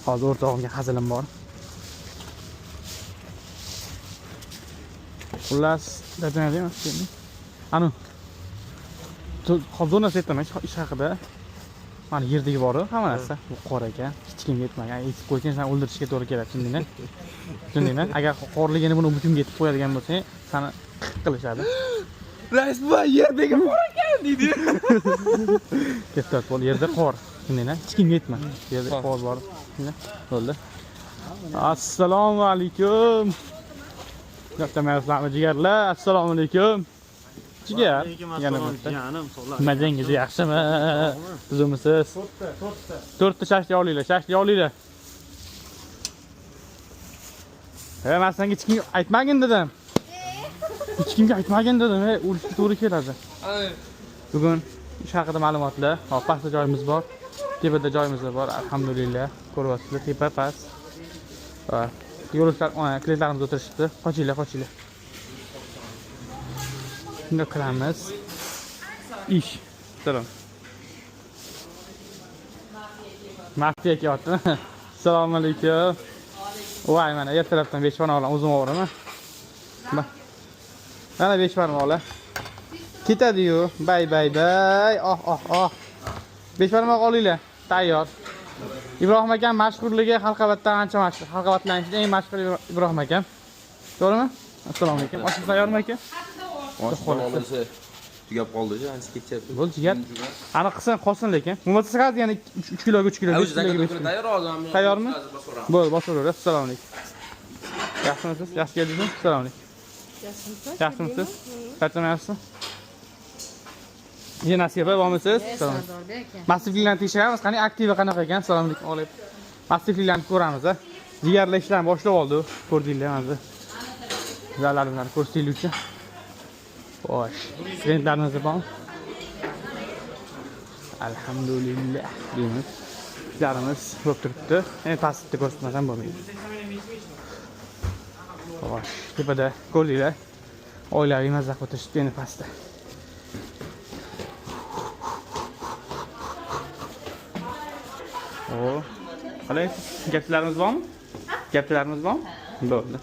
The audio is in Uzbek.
Hozir o'rtog'imga hazilim bor. Xullas, dardlanadi. Anu. Hozir narsa aytaman ish haqida. Mana yerdagi bor hamma narsa. Bu qor ekan, hech kimga aytmagan. Aytib qo'ysang, seni o'ldirishga to'g'ri keladi, tushundingmi? Tushundingmi? Agar qorligini buni butunga yetib qo'yadigan bo'lsang, seni qilishadi. Rais buva yerdagi qor ekan deydi. Ketdi, bo'l, yerda qor. Tushundingmi? Hech kimga aytma. Yerda qor bor. Tushundingmi? Bo'ldi. Assalomu alaykum. Yo'qlamayapsizlarmi jigarlar? Assalomu alaykum. Jigar. Yana bitta. Majangiz yaxshimi? Tuzukmisiz? To'rtta. To'rtta shashlik olinglar, shashlik olinglar. E, men senga hech kimga aytmagin dedim. Hech kimga aytmagin dedim, ey, o'lishga to'g'ri keladi. Bugun ish haqida ma'lumotlar. Hop, pastda joyimiz bor. Tepada joyimiz bor, alhamdulillah. Ko'ryapsizlar, tepa past. Va yo'lovchilar, klientlarimiz o'tirishibdi. Qochinglar, qochinglar. Shunda qilamiz. Ish. Salom. Mafiya kelyaptimi? Assalomu alaykum. Voy, mana ertalabdan besh barmoqlar o'zim o'g'rimi? Mana besh barmoqlar. Ketadi-yu. Bay bay bay. Oh oh oh. Besh barmoq olinglar. Tayyor. Ibrohim akam mashhurligi Xalqoboddan ancha mashhur. Xalqobodlarning ichida eng mashhur Ibrohim akam. To'g'rimi? Assalomu alaykum. Oshingiz tayyormi aka? Osh tugab qoldi, ancha ketyapti. Bo'ldi, jigar. Aniq qilsin, qolsin lekin. Bo'lmasa sразу yana 3 kiloga 3 kilo, 5 kiloga 5 kilo. Tayyor hozir. Tayyormi? Bo'ldi, bosaveradi. Assalomu alaykum. Yaxshimisiz? Yaxshi keldingizmi? Assalomu alaykum. Yaxshimisiz? Charchamayapsizmi? Ye Nasiba, bormisiz? Assalomu alaykum. Sardorbek aka. Massivliklarni tekshiramiz. Qani aktivi qanaqa ekan? Assalomu alaykum. Olib. Massivliklarni ko'ramiz, a. Jigarlar ishlarni boshlab oldi. Ko'rdinglar mana. Zallarimizni ko'rsataylik uchun. Xo'sh, klientlarimiz bormi? Alhamdulillah deymiz. Ishlarimiz bo'lib turibdi. Endi pastda ko'rsatmasam bo'lmaydi. Xo'sh, tepada ko'rdinglar. Oilaviy mazza qilib o'tirishibdi endi pastda. O, qalaysiz? Gaplarimiz bormi? Gaplarimiz bormi? Bo'ldi.